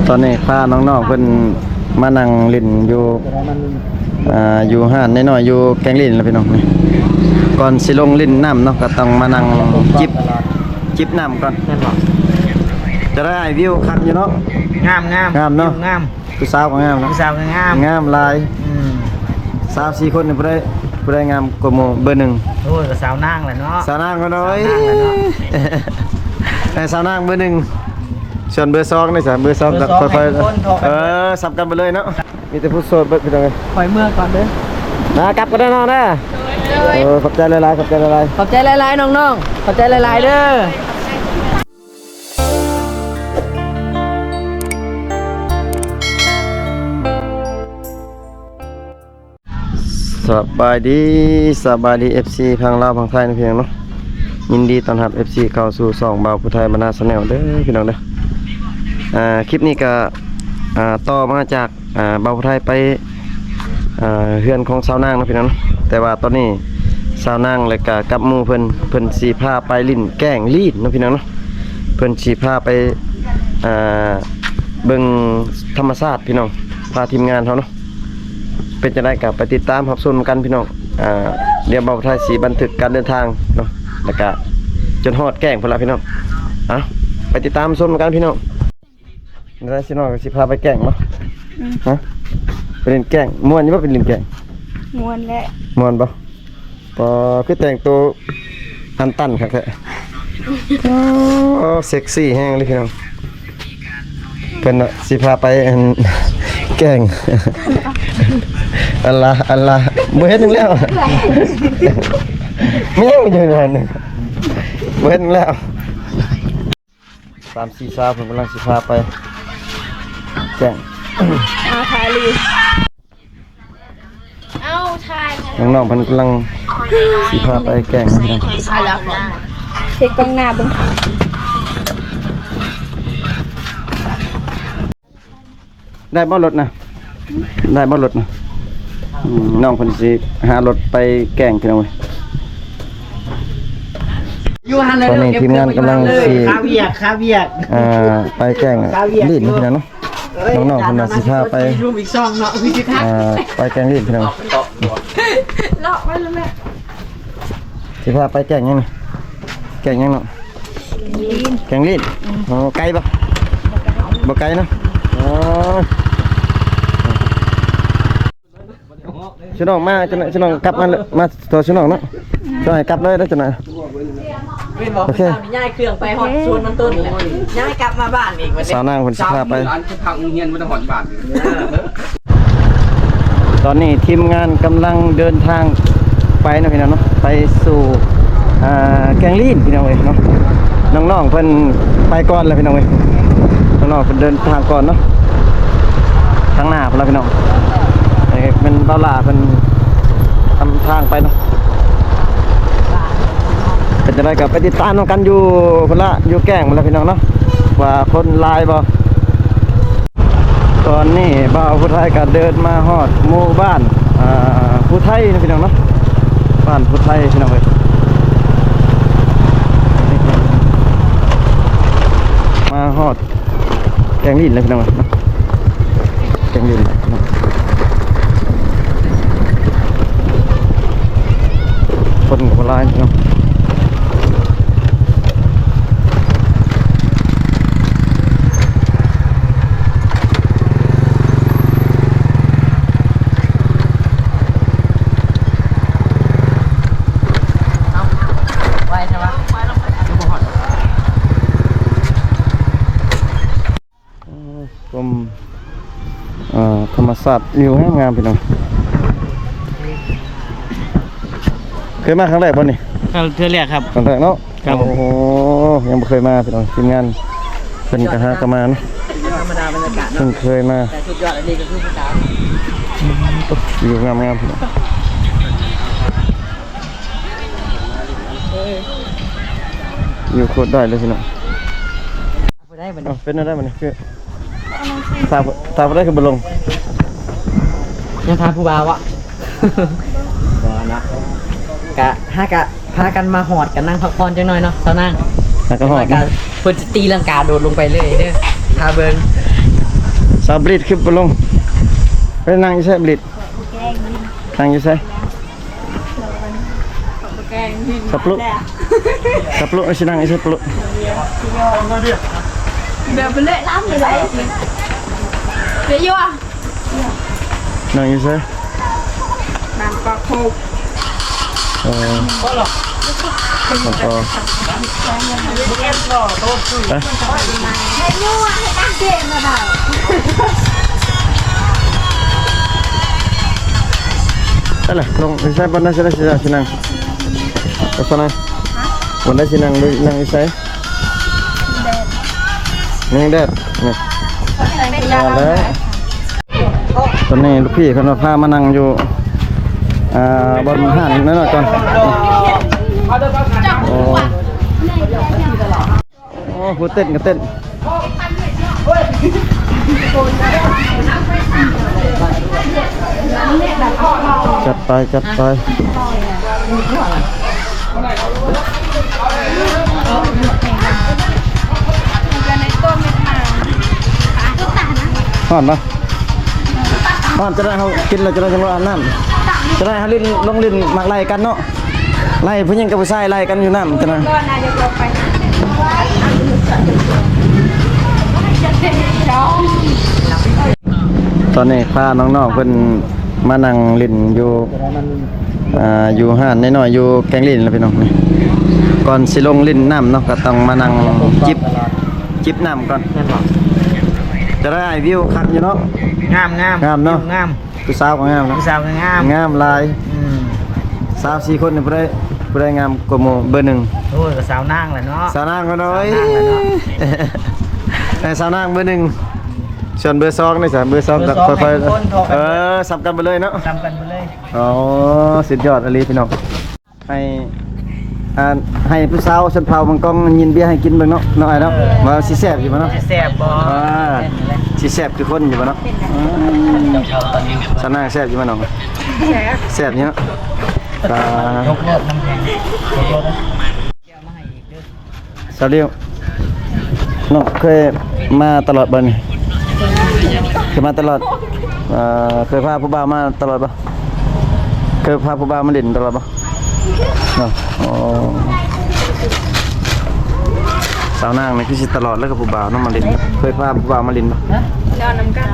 ຕອນນີ້ພານ້ອງໆເພິ່ນມານັ່ງຫຼິ້ນຢູ່ ອ່າ ຢູ່ຮ້ານນ້ອຍໆຢູ່ແກ້ງລີ້ນແລ້ວພີ່ນ້ອງ. ກ່ອນຊິລົງຫຼິ້ນນ້ຳເນາະ ກໍຕ້ອງມານັ່ງຈິບ ຈິບນ້ຳກ່ອນ. ແມ່ນບໍ່? ຈະໄດ້ວິວຄັກຢູ່ເນາະ. ງາມໆ ງາມເນາະ ວິວງາມ. ຜູ້ສາວກໍງາມເນາະ ຜູ້ສາວກໍງາມ ງາມຫຼາຍ. ອືມ ສາມສີ່ຄົນນີ້ ຜູ້ໃດ ຜູ້ໃດງາມກວ່າໝູ່ ເບີໜຶ່ງ? ໂອ້ຍ ກໍສາວນາງແຫຼະເນາະ ສາວນາງເນາະ. ສາວນາງແຫຼະເນາະ ໃຫ້ສາວນາງເບີໜຶ່ງ. ສ່ວນເບີສອງນີ້ຊະ ເບີສອງ ເບີສອງກໍຄ່ອຍໆ ໃຫ້ທຸກຄົນເທົ່າກັນ ເອີ ສ່ຳກັນໄປເລີຍເນາະ. ມີແຕ່ຜູ້ໂສດເບິດພີ່ນ້ອງເອີຍ. ຂ້ອຍເມືອກ່ອນເດີ ນາ ກັບກັນເດີນ້ອງເດີ. ໂດຍ ໂດຍ ເອີ ຂອບໃຈຫຼາຍໆ ຂອບໃຈຫຼາຍໆ ຂອບໃຈຫຼາຍໆນ້ອງໆ ຂອບໃຈຫຼາຍໆເດີ. ສະບາຍດີ ສະບາຍດີ ເອັຟຊີ ທັງລາວທັງໄທນະພີ່ນ້ອງເນາະ. ຍິນດີຕ້ອນຮັບ ເອັຟຊີ ເຂົ້າສູ່ຊ່ອງບ່າວຜູ້ໄທບັນນາ Channel ເດີພີ່ນ້ອງເດີ. ອ່າ ຄລິບນີ້ກະ ອ່າ ຕໍ່ມາຈາກ ອ່າ ບ່າວຜູ້ໄທໄປ ອ່າ ເຮືອນຂອງສາວນາງເນາະພີ່ນ້ອງເນາະ. ແຕ່ວ່າຕອນນີ້ສາວນາງ ແລະກະກັບໝູ່ເພິ່ນ ເພິ່ນຊິພາໄປຫຼິ້ນແກ້ງລີ້ນເນາະພີ່ນ້ອງເນາະ. ເພິ່ນຊິພາໄປ ອ່າ ເບິ່ງທຳມະຊາດພີ່ນ້ອງ ພາທີມງານເຮົາເນາະ. ເປັນຈັ່ງໃດກໍໄປຕິດຕາມຮັບຊົມນຳກັນພີ່ນ້ອງ. ອ່າ ດຽວບ່າວຜູ້ໄທຊິບັນທຶກການເດີນທາງເນາະ ແລ້ວກະຈົນຮອດແກ້ງພຸ້ນລະພີ່ນ້ອງ. ເອົາ ໄປຕິດຕາມຊົມນຳກັນພີ່ນ້ອງ. ໄດ້ຊິນ້ອງກໍຊິພາໄປແກ້ງເນາະ. ອືມ ຮະ ໄປຫຼິ້ນແກ້ງ ມ່ວນຢູ່ບໍ່ ໄປຫຼິ້ນແກ້ງ? ມ່ວນແຫຼະ. ມ່ວນບໍ່? ປາ ຄືແຕ່ງໂຕອັນຕັນຄັກແທ້. ໂອ້ ເຊັກຊີແຮງເລີຍພີ່ນ້ອງ. ເພິ່ນວ່າຊິພາໄປອັນແກ້ງ ອັນລະ ອັນລະ ບໍ່ເຮັດຫຍັງແລ້ວ ແມ່ງຢູ່ນັ້ນ ບໍ່ເຮັດຫຍັງແລ້ວ. ສາມສີ່ສາວເພິ່ນກຳລັງຊິພາໄປແກ້ງ ເອົາຖ່າຍລີ້ ເອົາຖ່າຍ ນ້ອງໆເພິ່ນກຳລັງຊິພາໄປແກ້ງພີ່ນ້ອງ. ເຊັກກ້ອງໜ້າເບິ່ງ ໄດ້ບໍ່ລົດນະ? ໄດ້ບໍ່ລົດນະ? ອືມ ນ້ອງເພິ່ນຊິຫາລົດໄປແກ້ງພີ່ນ້ອງເອີຍ. ຢູ່ຫັ້ນແຫຼະ ຕອນນີ້ທີມງານກຳລັງຊິ ຄາວຽກ ຄາວຽກ ອ່າ ໄປແກ້ງ ຄາວຽກ ລີ້ນພີ່ນ້ອງເນາະ. ເອີຍ ນ້ອງໆເພິ່ນວ່າຊິພາໄປ ອີກຊ່ອງເນາະ ຄືຊິທັກ ອ່າ ໄປແກ້ງລີ້ນພີ່ນ້ອງ ເລາະໄປແລ້ວແຫຼະ. ຊິພາໄປແກ້ງຫຍັງນີ້? ແກ້ງຫຍັງເນາະ? ແກ້ງລີ້ນ. ອໍ ໄກບໍ່? ບໍ່ໄກເນາະ. ອໍ ຊິນ້ອງມາ ຊິນ້ອງກັບມາ ມາໂທຊິນ້ອງເນາະ. ຊິໃຫ້ກັບເລີຍເດີ ໂອເຄ ຍ້າຍເຄື່ອງໄປຮອດສວນມັນຕົ້ນ ຍ້າຍກັບມາບ້ານອີກ. ສາວນາງເພິ່ນຊິພາໄປ ຕອນນີ້ທີມງານກຳລັງເດີນທາງໄປເນາະພີ່ນ້ອງເນາະ ໄປສູ່ ອ່າ ແກ້ງລີ້ນພີ່ນ້ອງເອີຍເນາະ. ນ້ອງໆເພິ່ນໄປກ່ອນແລ້ວພີ່ນ້ອງເອີຍ ນ້ອງໆເພິ່ນເດີນທາງກ່ອນເນາະ ທາງໜ້າພຸ້ນລະພີ່ນ້ອງ. ເອີ ເປັນບ່າວຫຼ້າເພິ່ນນຳທາງໄປເນາະ. ເປັນຈັ່ງໃດກໍໄປຕິດຕາມນຳກັນຢູ່ພຸ້ນລະ ຢູ່ແກ້ງພຸ້ນລະພີ່ນ້ອງເນາະ ວ່າຄົນຫຼາຍບໍ່. ຕອນນີ້ບ່າວຜູ້ໄທກໍເດີນມາຮອດໝູ່ບ້ານ ອ່າ ຜູ້ໄທນະພີ່ນ້ອງເນາະ ບ້ານຜູ້ໄທພີ່ນ້ອງເອີຍ. ມາຮອດແກ້ງລີ້ນແລ້ວພີ່ນ້ອງເນາະ ແກ້ງລີ້ນ ຄົນກໍບໍ່ຫຼາຍເນາະ. ອືມ ຊົມ ເອີ ທຳມະຊາດ ວິວງາມໆ ພີ່ນ້ອງ. ເຄີຍມາຄັ້ງແລກບໍ່ນີ້? ຄັ້ງ ເທື່ອແລກຄັບ. ຄັ້ງແລກເນາະ? ຄັບ. ໂອ້ໂຫ ຍັງບໍ່ເຄີຍມາພີ່ນ້ອງ ທີມງານເພິ່ນກໍຫາກໍມາເນາະ. ເພິ່ງເຄີຍມາ ແຕ່ສຸດຍອດອັນນີ້ກໍຄືຜູ້ສາວ ອືມ ວິວງາມໆ ພີ່ນ້ອງ ວິວໂຄດໄດ້ເລີຍພີ່ນ້ອງ. ຜູ້ໃດບັດນີ້? ເອົ້າ ເປັນແນວໃດບັດນີ້? ຄື ຖາມ ຖາມຜູ້ໃດຄືບໍ່ລົງ? ຍັງຖາມຜູ້ບ່າວເບາະ? ບໍ່ເນາະ ກະ ຫາກະພາກັນມາຮອດ ກະນັ່ງພັກຜ່ອນຈັກໜ້ອຍເນາະ ສາວນາງ. ຫາກະຮອດ ກະເພິ່ນຊິຕີລັງກາໂດດລົງໄປເລີຍເດີ ຖ້າເບິ່ງ. ຕາບລິດຄືບໍ່ລົງ? ໄປນັ່ງຢູ່ໃສບລິດ? ນັ່ງຢູ່ໃສ? ສັບປະລຸ ສັບປະລຸ ຊິນັ່ງຢູ່ໃສ? ສັບປະລຸ ແບບເລະລ້ຳຢູ່ໃດ? ເລະຢູ່ອະ? ນັ່ງຢູ່ໃສ? ນັ່ງປະໂຄກ. ເອີ ມັນກໍ ເອີ ໄປລະ ລົງ ຊິໃສ່ບ່ອນໃດ ຊິໃສ່ ຊິນັ່ງ ລັກສະນະ ບ່ອນໃດຊິນັ່ງ ນັ່ງຢູ່ໃສ? ແດດ ນີ້ແດດ ນີ້ ມາແລ້ວ. ຕອນນີ້ລູກພີ່ເພິ່ນວ່າພາມານັ່ງຢູ່ ອ່າ ບ່ອນຮ້ານນ້ອຍໆກ່ອນ. ໂອ້ ໂອ້ ຜູ້ເຕັ້ນກໍເຕັ້ນ. ຈັດໄປ ຈັດໄປ. ຮ້ອນບໍ່? ຮ້ອນ ຈະໄດ້ເຮົາກິນແລ້ວ ຈະໄດ້ຈັງວ່າອາບນ້ຳ ຈະໄດ້ເຮົາຫຼິ້ນ ລົງຫຼິ້ນໝາກໄລ່ກັນເນາະ ໄລ່ຜູ້ຍິງກັບຜູ້ຊາຍໄລ່ກັນຢູ່ນ້ຳ ຈະໄດ້. ຕອນນີ້ພານ້ອງໆເພິ່ນມານັ່ງຫຼິ້ນຢູ່ ອ່າ ຢູ່ຮ້ານນ້ອຍໆຢູ່ແກ້ງລີ້ນແຫຼະພີ່ນ້ອງ. ກ່ອນຊິລົງຫຼິ້ນນ້ຳເນາະ ກໍຕ້ອງມານັ່ງຈິບ ຈິບນ້ຳກ່ອນ. ຈະໄດ້ວິວຄັກຢູ່ເນາະ. ງາມໆ ງາມເນາະ ງາມ. ຜູ້ສາວກໍງາມເນາະ ຜູ້ສາວກໍງາມ ງາມຫຼາຍ. ອືມ ສາມສີ່ຄົນນີ້ ຜູ້ໃດ ຜູ້ໃດງາມກວ່າໝູ່ ເບີໜຶ່ງ? ໂອ້ຍ ກໍສາວນາງແຫຼະເນາະ ສາວນາງກໍນ້ອຍ ສາວນາງແຫຼະເນາະ. ເອີ ສາວນາງເບີໜຶ່ງ ສ່ວນເບີສອງນີ້ຊະ ເບີສອງກໍຄ່ອຍໆ ເອີ ສ່ຳກັນໄປເລີຍເນາະ ສ່ຳກັນໄປເລີຍ. ອໍ ສຸດຍອດອີ່ຫຼີພີ່ນ້ອງ. ໃຫ້ ອ່າ ໃຫ້ຜູ້ສາວຊົນເຜົ່າເມືອງກອງຍິນເບຍໃຫ້ກິນເບິ່ງເນາະ ນ້ອງອ້າຍເນາະ ເອີ ວ່າຊິແຊບຢູ່ບໍ່ເນາະ ຊິແຊບບໍ່ ອ່າ ຊິແຊບຄືຄົນຢູ່ບໍ່ເນາະ. ອືມ ສາວນາງແຊບຢູ່ບໍ່ນ້ອງ? ແຊບ ແຊບຢູ່ເນາະ. ອ່າ ຍົກໂລດນ້ຳແຂງ ຍົກໂລດ. ສາວລິ້ວ ນ້ອງເຄີຍມາຕະຫຼອດບໍ່ນີ້? ເຄີຍມາຕະຫຼອດ. ເອີ ເຄີຍພາຜູ້ບ່າວມາຕະຫຼອດບໍ່? ເຄີຍພາຜູ້ບ່າວມາຫຼິ້ນຕະຫຼອດບໍ່? ເນາະ ອໍ ສາວນາງນີ້ຄືຊິຕະຫຼອດແລ້ວກັບຜູ້ບ່າວເນາະ ມາຫຼິ້ນ. ເຄີຍພາຜູ້ບ່າວມາຫຼິ້ນບໍ່? ນອນນຳກັນ.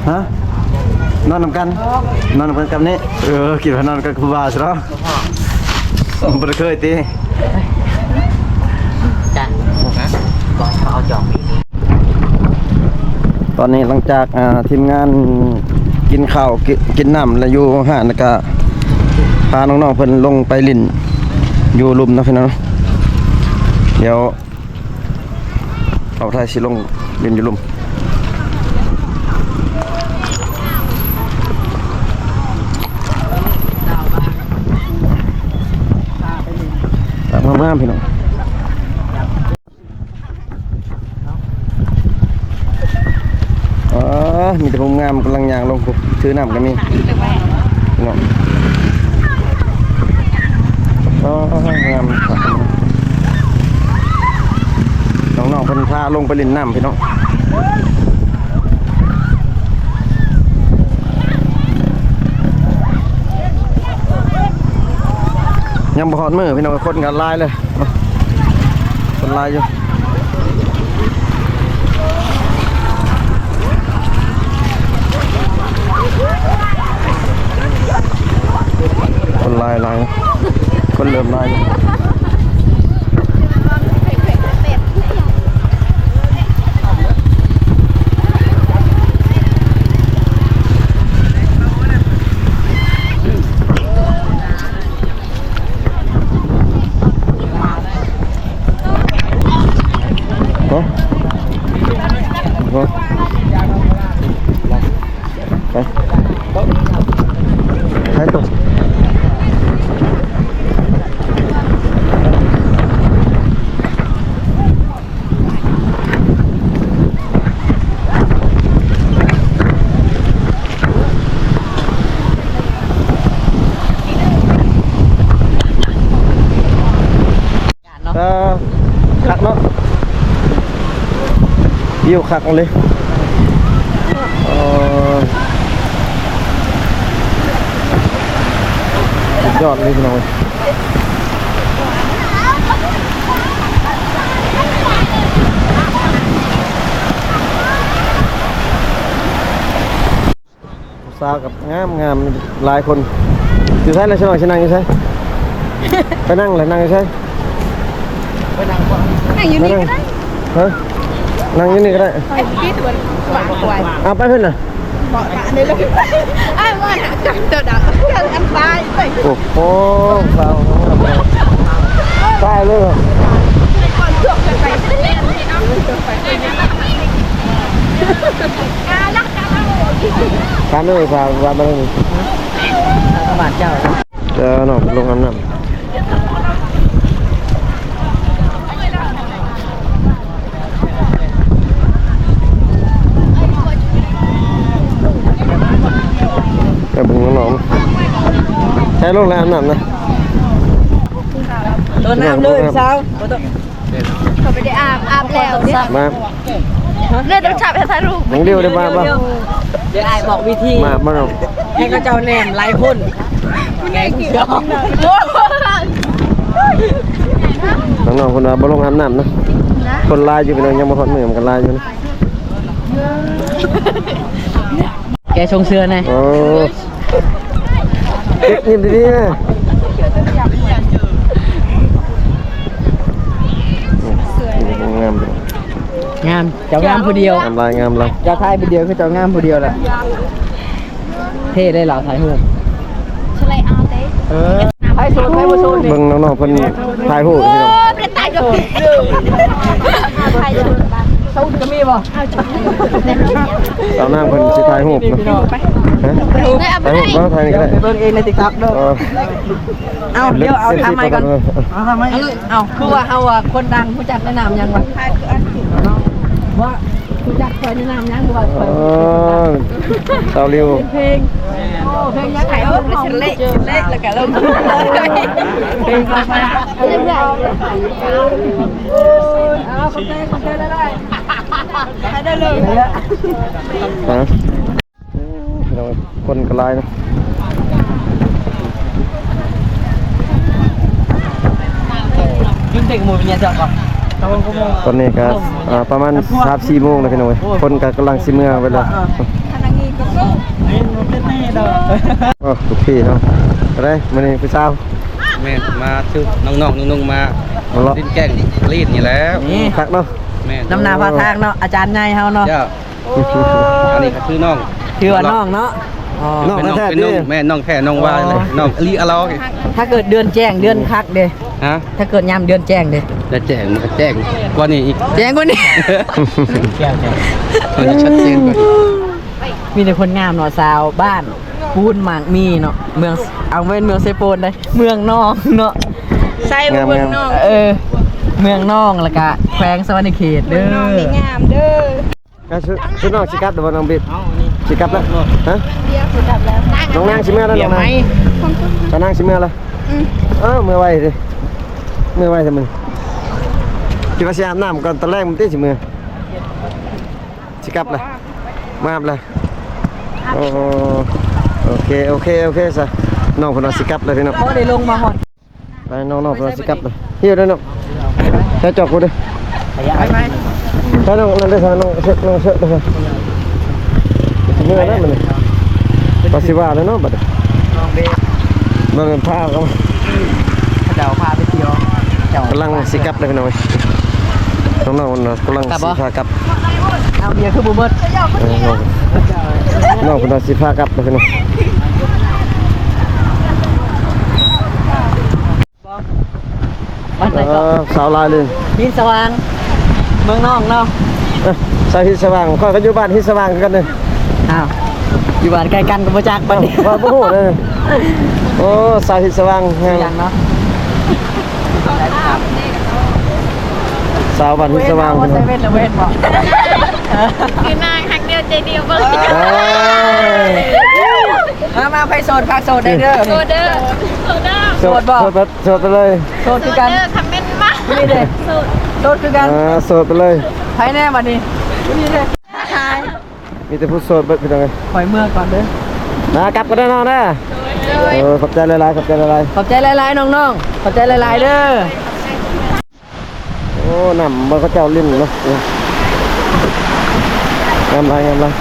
ຮະ? ນອນນຳກັນ? ນອນນຳກັນກັບນີ້? ເອີ ຄິດວ່ານອນກັບຜູ້ບ່າວຊະເນາະ. ບໍ່ໄດ້ເຄີຍຕິ? ຈັນ ຮະ? ບໍ່ໃຫ້ເຂົາເອົາຈອງອີກ. ຕອນນີ້ຫຼັງຈາກ ອ່າ ທີມງານກິນເຂົ້າ ກິ ກິນນ້ຳ ແລະ ຢູ່ຮ້ານ ແລ້ວກະພານ້ອງໆເພິ່ນລົງໄປຫຼິ້ນຢູ່ລຸ່ມເນາະພີ່ນ້ອງ. ດຽວ ເອົາໄທຊິລົງຫຼິ້ນຢູ່ລຸ່ມ. ງາມໆ ພີ່ນ້ອງ. ອໍ ມີແຕ່ຜູ້ງາມກຳລັງຍ່າງລົງ ຜູ້ຖືນ້ຳກໍມີ ພີ່ນ້ອງ. ອໍ ງາມຄັກ ນ້ອງໆເພິ່ນພາລົງໄປຫຼິ້ນນ້ຳ ພີ່ນ້ອງ. ຍັງບໍ່ຮອດມື້ ພີ່ນ້ອງ ຄົນກໍຫຼາຍເລີຍ. ຄົນຫຼາຍຢູ່ ຄົນຫຼາຍໆ ຄົນເລີ່ມຫຼາຍຢູ່. ໂອ້ ໂອ້ ໄປ ໄປໂຕ. ເອີ ຄັກເນາະ ວິວຄັກເລີຍ. ເອີ ສຸດຍອດເລີຍພີ່ນ້ອງ. ຜູ້ສາວກັບງາມໆ ຫຼາຍຄົນ. ຢູ່ໃສລະ ຊິນັ່ງ ຊິນັ່ງຢູ່ໃສ? ໄປນັ່ງລະ ນັ່ງຢູ່ໃສ? ນັ່ງຢູ່ນີ້ກໍໄດ້. ຮະ? ນັ່ງຢູ່ນີ້ກໍໄດ້. ໄອ້ທີ່ຕົວ ເອົາໄປເພິ່ນນະ. ເບາະຕາໃນລົດ ອ້າຍວ່ານະ ເຈົ້າດາວ ເຈົ້າອັນຕາຍໄປ. ໂອ້ໂຫ ສາວ ຕາຍເລີຍ. ຖາມເດີ ສາວວ່າມານີ້ ເອີ ນ້ອງລົງອາບນ້ຳ. ໄປເບິ່ງນ້ອງໆ ໃສ່ລົງແລ້ວອາບນ້ຳນະ. ໂດດນ້ຳເດີສາວ ບໍ່ຕ້ອງ ເຂົາໄປໄດ້ອາບ ອາບແລ້ວເດ້. ມາ ເລີຍຕ້ອງຈັບໃຫ້ທາລູກ ນ້ອງດິວໄດ້ມາບໍ່? ດຽວອ້າຍບອກວິທີ ມາ ມາ ໃຫ້ເຂົາເຈົ້າແນມຫຼາຍຄົນ. ນ້ອງໆ ເພິ່ນວ່າບໍ່ລົງອາບນ້ຳນະ. ຄົນຫຼາຍຢູ່ພີ່ນ້ອງ ຍັງບໍ່ຮອດມື້ ມັນກໍຫຼາຍຢູ່ນະ. ແກະຊົງເສື້ອແດ່. ໂອ້ ເກັບຍິ້ມດີໆ ງາມ ງາມ. ເຈົ້າງາມຜູ້ດຽວ ງາມຫຼາຍ ງາມຫຼາຍ. ເຈົ້າຖ່າຍຜູ້ດຽວ ຄືເຈົ້າງາມຜູ້ດຽວລະ. ເທ່ເດ້ລາວຖ່າຍຮູບ. ເອີ ໃຜໂສດ ໃຜບໍ່ໂສດນີ້ ເບິ່ງນ້ອງໆ ເພິ່ນຖ່າຍຮູບ. ໂອ້ ບໍ່ໄດ້ຕາຍດອກ ໂສດກໍມີບໍ່? ສາວນາງເພິ່ນຊິຖ່າຍຮູບ. ຮະ? ຖ່າຍຮູບບໍ່? ຖ່າຍນີ້ກໍໄດ້ ໄປເບິ່ງເອງໃນຕິກຕັອກເດີ. ເອົາ ດຽວເອົາທຳໃໝ່ກ່ອນ. ເອົາ ຄືວ່າເຮົາວ່າຄົນດັງ ຮູ້ຈັກແນະນຳຫຍັງວະ? ວ່າ ຮູ້ຈັກຂ້ອຍແນະນຳຫຍັງບໍ່? ເອີ ສາວລິວ ເພງ ໂອ້ ເພງຫຍັງ? ຖ່າຍຮູບເລກ ເລກ ແລ້ວກໍລົງ ເພງ ເອົາ ຂອບໃຈ ຂອບໃຈຫຼາຍໆ ໄດ້ເລີຍ. ຮະ? ພີ່ນ້ອງ ຄົນກໍຫຼາຍນະ. ຕອນນີ້ກໍ ອ່າ ປະມານສາມສີ່ໂມງແລ້ວພີ່ນ້ອງເອີຍ ຄົນກໍກຳລັງຊິເມືອໄປແລ້ວ. ໂອ້ ທຸກທີ່ເນາະ. ເປັນໃດມື້ນີ້ຜູ້ສາວ? ແມ່ນ ມາຈຸນ້ອງໆ ນຸ່ງໆ ມາຫຼິ້ນແກ້ງຫຼິ້ນນີ້ແຫຼະ. ຄັກເນາະ. ແມ່ນ ນຳໜ້າພາທາງເນາະ ອາຈານໃຫຍ່ເຮົາເນາະ. ເຈົ້າ ໂອ້ ອັນນີ້ກໍຄືນ້ອງ ຖືວ່ານ້ອງເນາະ. ອໍ ນ້ອງແທ້ໆ ເປັນນ້ອງ ເປັນນ້ອງ ແມ່ນນ້ອງແທ້ນ້ອງວ່າ. ອໍ ນ້ອງອີ່ຫຼີອະຫຼໍ. ຖ້າເກີດເດືອນແຈ້ງ ເດືອນຄັກເດ້? ຮະ? ຖ້າເກີດຍາມເດືອນແຈ້ງເດ້? ເດືອນແຈ້ງມັນກໍແຈ້ງກວ່ານີ້ອີກ. ແຈ້ງກວ່ານີ້ ແຈ້ງ ແຈ້ງ ມັນຈະຊັດເຈນກວ່ານີ້. ມີແຕ່ຄົນງາມເນາະ ສາວບ້ານປູນໝາກມີເນາະ ເມືອງ ເອົາແມ່ນເມືອງໄຊໂປນເດ້ ເມືອງນອງເນາະ. ໃສ່ເມືອງນອງ ເອີ ເມືອງນອງ ແລ້ວກະແຂວງສະຫວັນນະເຂດເດີ. ເມືອງນອງນີ້ງາມເດີ. ອ່ະ ຊຸ ຊຸດນ້ອງຊິກັບແລ້ວບໍ່ນ້ອງບິດ? ເອົາອັນນີ້ ຊິກັບແລ້ວ ຮະ? ດຽວຊິກັບແລ້ວ ນ້ອງນາງຊິເມືອແລ້ວ ນ້ອງນາງ ສາວນາງຊິເມືອແລ້ວ. ອືມ ເອີ ເມືອໄວເດ້ ເມືອໄວແທ້ມື້ນີ້. ຄິດວ່າຊິອາບນ້ຳກ່ອນ ຕອນແລງມັນຕິຊິເມືອ ຊິກັບແລ້ວ ມາອາບແລ້ວ. ໂອ້ ໂອເຄ ໂອເຄ ໂອເຄຊະ ນ້ອງເພິ່ນວ່າຊິກັບແລ້ວພີ່ນ້ອງ. ພໍໄດ້ລົງມາຮອດ ໄປນ້ອງໆ ເພິ່ນວ່າຊິກັບເລີຍ. ຫິ້ວເດີນ້ອງ ໃສ່ຈອກກູເດີ. ໄປໆ ໃສ່ນ້ອງນັ້ນເດີ ນ້ອງເຊີດ ນ້ອງເຊີດເດີ. ຊິເມືອແລ້ວມື້ນີ້ ວ່າຊິວ່າແລ້ວເນາະບັດນີ້. ນ້ອງເບ ເບິ່ງພາເຂົາ ເຂົາເຈົ້າພາໄປທ່ຽວ ເຈົ້າ ກຳລັງຊິກັບເລີຍພີ່ນ້ອງເອີຍ. ນ້ອງໆ ເພິ່ນວ່າກຳລັງ ກັບບໍ່ ຊິພາກັບ. ເອົາ ເບຍຄືບໍ່ເບິດ? ເອີ ນ້ອງ ນ້ອງເພິ່ນວ່າຊິພາກັບເລີຍພີ່ນ້ອງ. ບ້ານໃດເກາະ? ເອີ ສາວຫຼາຍເລີຍ. ຫີນສະຫວ່າງ ເມືອງນອງເນາະ. ເອີ ສາວຫີນສະຫວ່າງ ຂ້ອຍກໍຢູ່ບ້ານຫີນສະຫວ່າງຄືກັນເດ້. ອ້າວ ຢູ່ບ້ານໃກ້ກັນກໍບໍ່ຈັກບັດນີ້. ຂ້ອຍບໍ່ຮູ້ເດ້. ໂອ້ ສາວຫີນສະຫວ່າງ ຄືຫຍັງເນາະ? ສາວບ້ານຫີນສະຫວ່າງ ເຊເວັນ ເຊເວັນບໍ່? ຄືນາງຮັກດຽວໃຈດຽວເບິ່ງ. ເອີຍ ມາ ມາ ໃຜໂສດ ຝາກໂສດແດ່ເດີ. ໂສດເດີ ໂສດເດີ. ໂສດບໍ່? ໂສດ ໂສດໄປເລີຍ. ໂສດຄືກັນ ເດີ ຄອມເມັນມາ. ນີ້ເດ້ ໂສດ ໂສດຄືກັນ. ອ່າ ໂສດໄປເລີຍ. ໃຜແນ່ບັດນີ້? ນີ້ເດ້ ທາຍ ມີແຕ່ຜູ້ໂສດເບິດພີ່ນ້ອງເອີຍ. ຂ້ອຍເມືອກ່ອນເດີ. ນາ ກັບກັນເດີນ້ອງເດີ. ໂດຍ ເອີ ຂອບໃຈຫຼາຍໆ ຂອບໃຈຫຼາຍໆ ຂອບໃຈຫຼາຍໆນ້ອງໆ ຂອບໃຈຫຼາຍໆເດີ. ໂອ້ ນ້ຳບ່ອນເຂົາເຈົ້າຫຼິ້ນເນາະ ງາມຫຼາຍ ງາມຫຼາຍ.